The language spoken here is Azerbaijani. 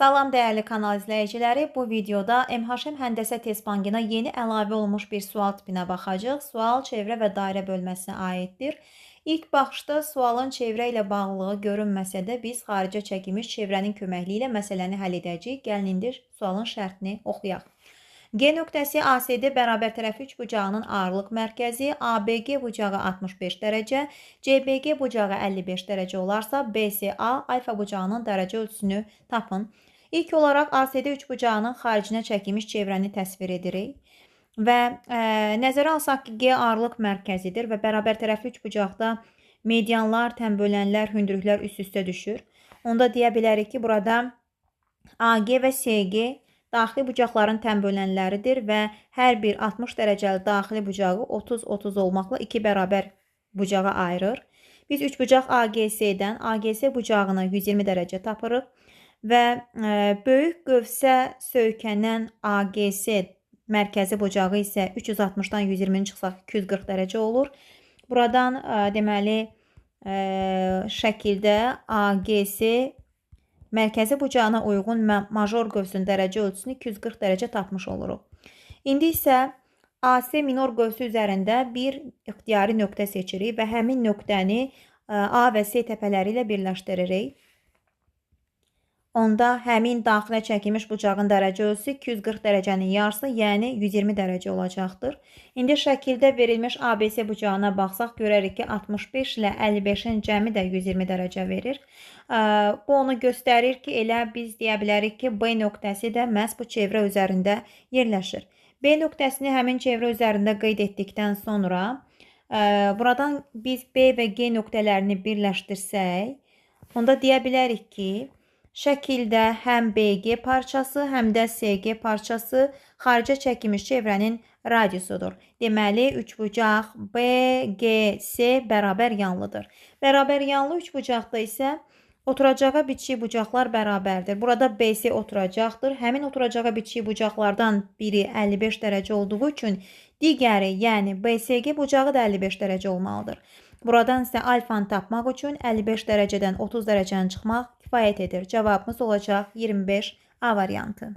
Salam dəyərli kanal izləyiciləri, bu videoda MHM Həndəsə Test Bankına yeni əlavə olunmuş bir sual tipinə baxacağıq. Sual çevrə və dairə bölməsinə aiddir. İlk baxışda sualın çevrə ilə bağlılığı görünməsə də biz xaricə çəkilmiş çevrənin köməkliyi ilə məsələni həll edəcəyik. Gəlin indi sualın şərtini oxuyaq. G nöqtəsi ASD bərabər tərəfi üçbucağının ağırlıq mərkəzi, ABG bucağı 65 dərəcə, CBG bucağı 55 dərəcə olarsa, BCA alfa bucağının dərəcə ölçüsünü tapın. İlk olaraq ASD üçbucağının xaricinə çəkilmiş çevrəni təsvir edirik və nəzərə alsaq ki, G ağırlıq mərkəzidir və bərabər tərəfli üçbucaqda medianlar, tənbölənlər, hündürlüklər üst-üstə düşür. Onda deyə bilərik ki, burada AG və SG daxili bucaqların tənbölənləridir və hər bir 60 dərəcəli daxili bucağı 30-30 olmaqla iki bərabər bucağa ayırır. Biz üçbucaq AGS-dən AGS bucağını 120 dərəcə tapırıq və böyük qövsə söykənən AGS mərkəzi bucağı isə 360-dan 120-ni çıxsaq 240 dərəcə olur. Buradan deməli şəkildə AGS mərkəzi bucağına uyğun major qövsün dərəcə ölçüsünü 240 dərəcə tapmış oluruq. İndi isə AC minor qövsü üzərində bir ixtiyari nöqtə seçirik və həmin nöqtəni A və C təpələri ilə birləşdiririk. Onda həmin daxilə çəkilmiş bucağın dərəcə ölçüsü 240 dərəcənin yarısı, yəni 120 dərəcə olacaqdır. İndi şəkildə verilmiş ABC bucağına baxsaq, görərik ki, 65 ilə 55-in cəmi də 120 dərəcə verir. Bu onu göstərir ki, elə biz deyə bilərik ki, B nöqtəsi də məhz bu çevrə üzərində yerləşir. B nöqtəsini həmin çevrə üzərində qeyd etdikdən sonra, buradan biz B və G nöqtələrini birləşdirsək, onda deyə bilərik ki, şəkildə həm BG parçası, həm də SG parçası xaricə çəkilmiş çevrənin radiusudur. Deməli, üçbucaq BGS bərabər yanlıdır. Bərabər yanlı üçbucaqda isə oturacağa bitişik bucaqlar bərabərdir. Burada BC oturacaqdır. Həmin oturacağa bitişik bucaqlardan biri 55 dərəcə olduğu üçün digəri, yəni BSG bucağı da 55 dərəcə olmalıdır. Buradan isə alfanı tapmaq üçün 55 dərəcədən 30 dərəcəni çıxmaq kifayət edir. Cavabımız olacaq 25 A variantı.